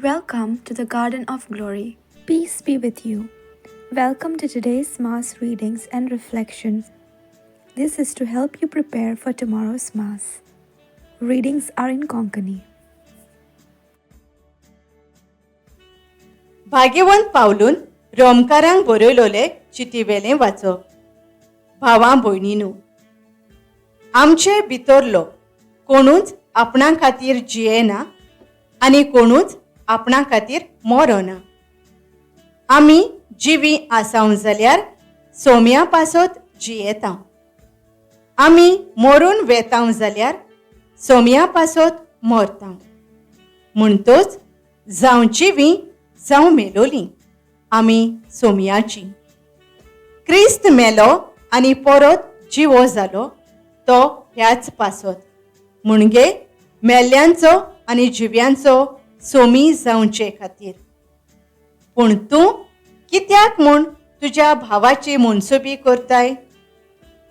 Welcome to the Garden of Glory. Peace be with you. Welcome to today's Mass readings and reflection. This is to help you prepare for tomorrow's Mass. Readings are in Konkani. भाग्यवंत पावलून रोमकारांक बरयलोले चिटीवेलें वाचप. भावां भयणीनू, आमचे भितरलो कोणूच आपणा खातीर जियेना आनी कोणूच आपणा खातीर मरना. आमी जिवी आसाव जाल्यार सोम्या पासत जियेता, आमी मरून वेताव जाल्यार सोम्या पासत मरता. म्हणटोच जावं जिवी जावं मेलोली आमी सोम्याची. क्रिस्त मेलो आनी परत जिवो जालो तो ह्याच पासत, म्हणजे मेल्ल्यांचो आनी जिव्यांचो सोमी जावचे खातीर. पूण तूं कित्याक म्हूण तुज्या भावाची मनसुबी करताय?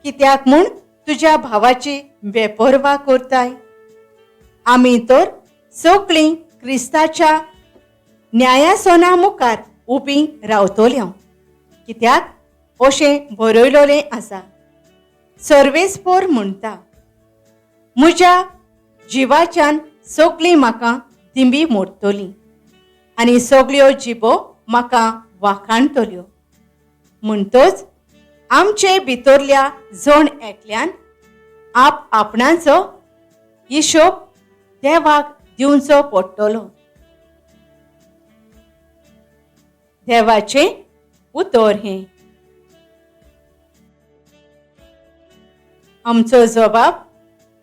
कित्याक म्हूण तुज्या भावाची बेपर्वा करताय? आमी तर सगळीं क्रिस्ताच्या न्यायासना मुखार उबी रावतल्यो. कित्याक अशें बरयलोलें आसा, सर्वेस्पोर म्हणटा, म्हज्या जिवाच्यान सगळीं म्हाका दिंबी मोडटली आनी सगळ्यो जिबो म्हाका वाखाणटल्यो. म्हणटोच आमचे भितरल्या जण एकल्यान आप आपणाचो हिशोब देवाक दिवचो पडटलो. देवाचें उतर हें. आमचो जबाब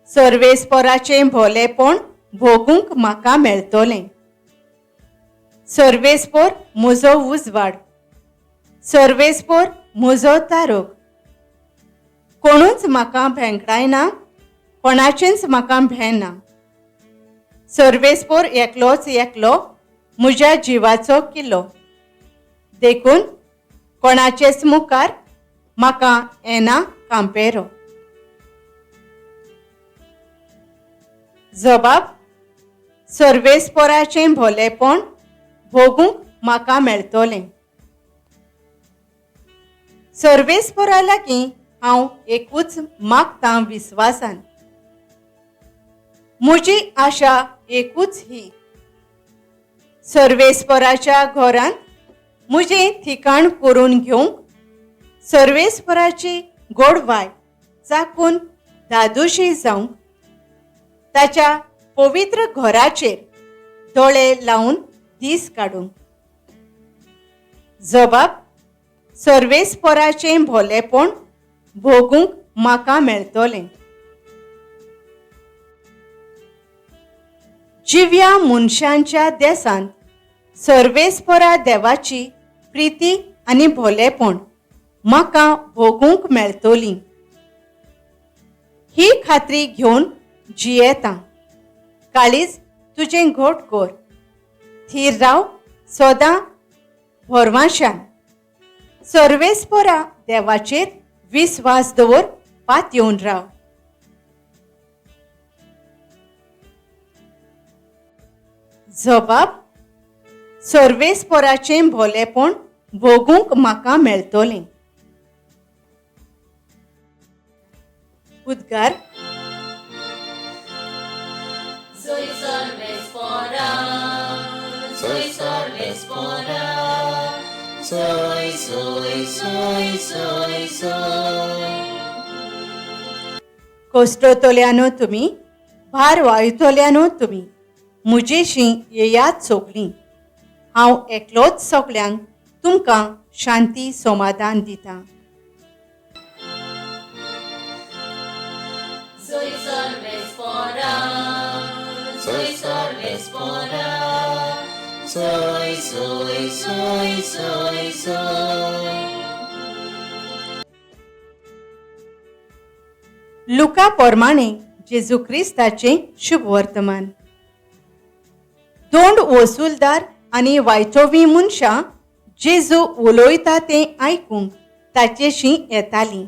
सर्वेस्पोराचें भोलेपण भोगूंक म्हाका मेळटलें. सर्वेस्पोर म्हजो उजवाड, सर्वेस्पोर म्हजो तारोक. कोणूच म्हाका भेंकडायना, कोणाचेंच म्हाका भेंना. सर्वेस्पोर एकलोच एकलो म्हज्या जिवाचो किल्लो, देखून कोणाचेच मुखार म्हाका येना कांपेरो. जबाब सर्वेस्पोराचें भोलेपण भोगूंक म्हाका मेळटलें. सर्वेस्पोरा लागीं हांव एकूच मागतां विस्वासान, म्हजी आशा एकूच ही, सर्वेस्पोराच्या घरांत म्हजें ठिकाण करून घेवंक सर्वेस्पोराची गोडवाय चाकून दादोशी जावंक ताच्या पवित्र घराचेर दोळे लावन दीस काडूंक. जबाब सर्वेस्पोराचें भोलेपण भोगूंक म्हाका मेळटलें. जिव्या मनशांच्या देसांत सर्वेस्पोरा देवाची प्रिती आनी भोलेपण म्हाका भोगूंक मेळटली ही खात्री घेवन जियेतां. काळीज तुजें घट कर, थीर राव सदां भरवाशान. सर्वेस्पोरा देवाचेर विस्वास दवर, पातयेवन राव. जबाब सर्वेस्पोराचें भोलेपण भोगूंक म्हाका मेळटलें. उद्गार. Soy सर्वेस्पोरा, soy सर्वेस्पोरा, soy, soy, soy, soy, soy. कोश्टतल्यानो तुमी, भार वायतल्यानो तुमी, म्हजेशी येयात सगळीं. हांव एकलोच सगळ्यांक तुमकां शांती समाधान दितां. Soy सर्वेस्पोरा, soy सर्वेस्पोरा, soy, soy, soy, soy, soy. लुका प्रमाणे जेजू क्रिस्ताचें शुभ वर्तमान. दोंड वसुलदार आनी वायचोवी मनशां जेजू उलयता तें आयकूंक ताचेशी येतालीं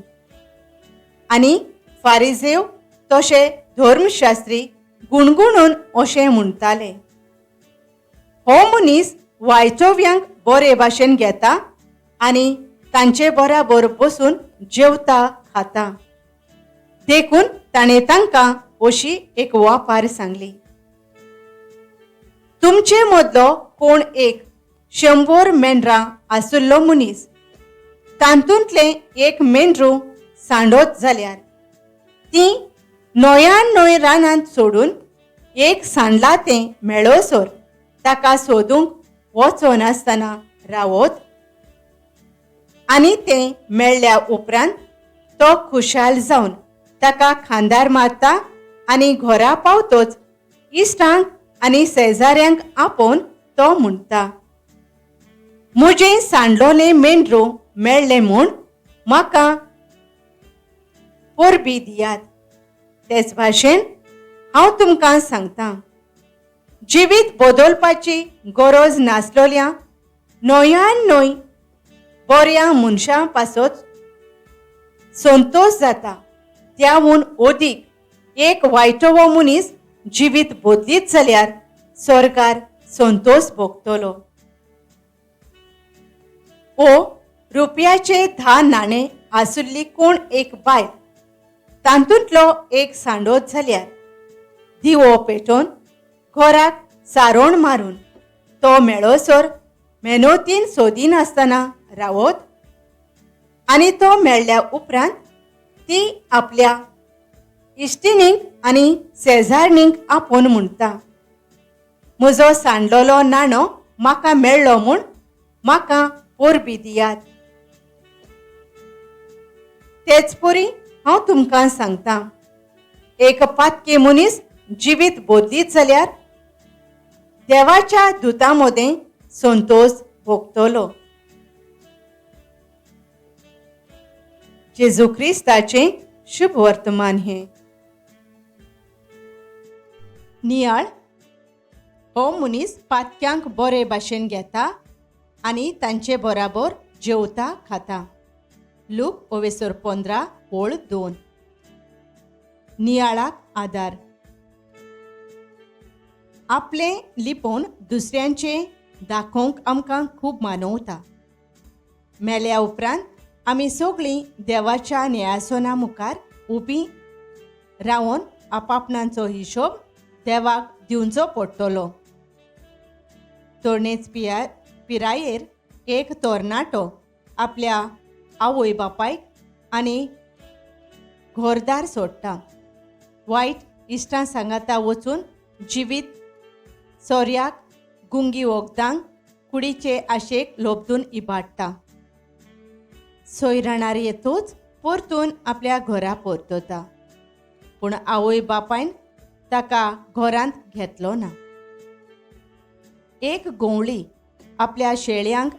आनी फारिजेव तशे धर्मशास्त्री गुणगुणून अशें म्हणटाले, हो मनीस वायचोव्यांक बरे भाशेन घेता आनी तांचे बराबर बसून जेवता खाता. देखून ताणें तांकां अशी एक वापार सांगली, तुमचे मदलो कोण एक 100 मेंढरां आशिल्लो मनीस तातूंतलें एक मेंढरू सांडोत जाल्यार ती नव्यान न्हय रानांत सोडून एक सांडला तें मेळोसर ताका सोदूंक वचनासतना रावत आनी तें मेळ्ळ्या उपरांत तो खुशाल जावन ताका खांदार मारता आनी घरा पावतोच इश्टांक आनी शेजाऱ्यांक आपोवन तो म्हणटा, म्हजें सांडलोलें मेंढरू मेळ्ळें म्हूण म्हाका परबी दियात. तेच भाशेन हांव तुमकां सांगता, जिवीत बदलपाची गरज नासलोल्या न्हयान न्हय बऱ्या मनशां पासत संतोश जाता त्याहून अदीक एक वायटवो मनीस जिवीत बदलीत जाल्यार सरकार संतोश भोगतलो. ओ रुपयाचे 10 नाणे आशिल्ली कोण एक बायल तातूंतलो एक सांडोत जाल्यार दिवो पेटोवन घराक सारोण मारून तो मेळोसर मेहनतीन सोदिनासतना रावत आनी तो मेळ्ळ्या उपरांत ती आपल्या इश्टिणींक आनी शेजारणींक आपोवन म्हणटा, म्हजो सांडलोलो नाणो म्हाका मेळ्ळो म्हूण म्हाका परबी दियात. तेच परी हांव तुमकां सांगता, एक पातकी मनीस जिवीत बदलीत जाल्यार देवाच्या दुतां मदें संतोश भोगतलो. जेजू क्रिस्ताचें शुभ वर्तमान हें. नियाळ हो मनीस पातक्यांक बरे भाशेन घेता आनी तांचे बराबर जेवता खाता. लूक 15:2. नियाळाक आदार. आपलें लिपोवन दुसऱ्यांचें दाखोवंक आमकां खूब मानवता. मेल्या उपरांत आमी सगळीं देवाच्या न्यायासना मुखार उबी रावन आपापणांचो हिशोब देवाक दिवचो पडटलो. तरणेच पिरायेर एक तरणाटो आपल्या आवय बापायक आनी घरदार सोडटा. वायट इश्टां सांगाता वचून जिवीत सोऱ्याक, गुंगी वखदांक, कुडीचे आशेक लोबदून इबाडटा. सोयराणार येतूच परतून आपल्या घरा परतता, पूण आवय बापायन ताका घरांत घेतलो ना. एक गंवळी आपल्या शेळयांक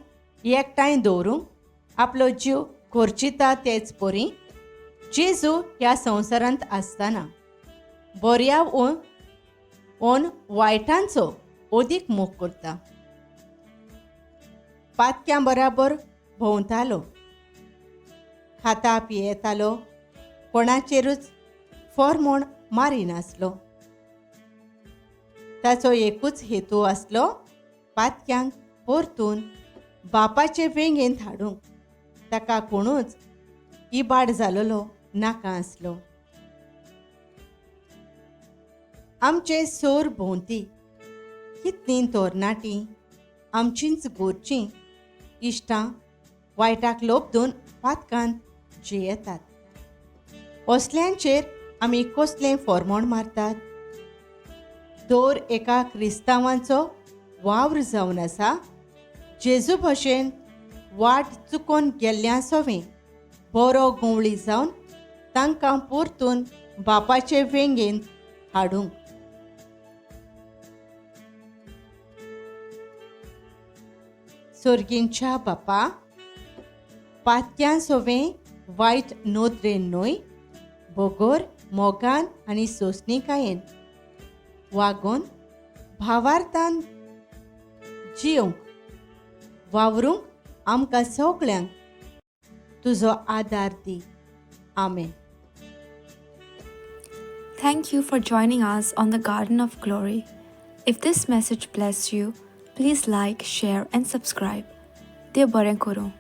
एकठांय दवरूंक आपलो जीव खर्चिता तेच परी जेजू ह्या संवसारांत आसतना बऱ्या ओन वायटांचो अदीक मोग करता. पातक्यां बराबर भोंवतालो, खाता पियेतालो, कोणाचेरूच फॉर्मोण मारिनासलो. ताचो एकूच हेतू आसलो, पातक्यांक परतून बापाचे वेंगेंत हाडूंक. ताका कोणूच इबाड जालोलो नाका आसलो. आमचे सोर भोंवती कितलीं तरणाटीं आमचींच गोरचीं इश्टां वायटाक लोबदून पातकांत जियेतात. असल्यांचेर आमी कसलें फॉर्मोण मारतात? दर एका क्रिस्तांवांचो वावर जावन आसा जेजू भशेन वाट चुकोन गेल्ल्या सोवें बरो गंवळी जावन तांकां परतून बापाचे वेंगेंत हाडूंक. सोर्गींच्या बापा, पातक्यां सोवें वायट नदरेन न्हय बगर मोगान आनी सोंसणीकायेन वागोवन भावार्थान जियोंक वावरूंक आमकां सगळ्यांक तुजो आदार दी. आमेन. Thank you for joining us on the Garden of Glory. If this message blessed you, Please like, share and subscribe. देव बरें करूं.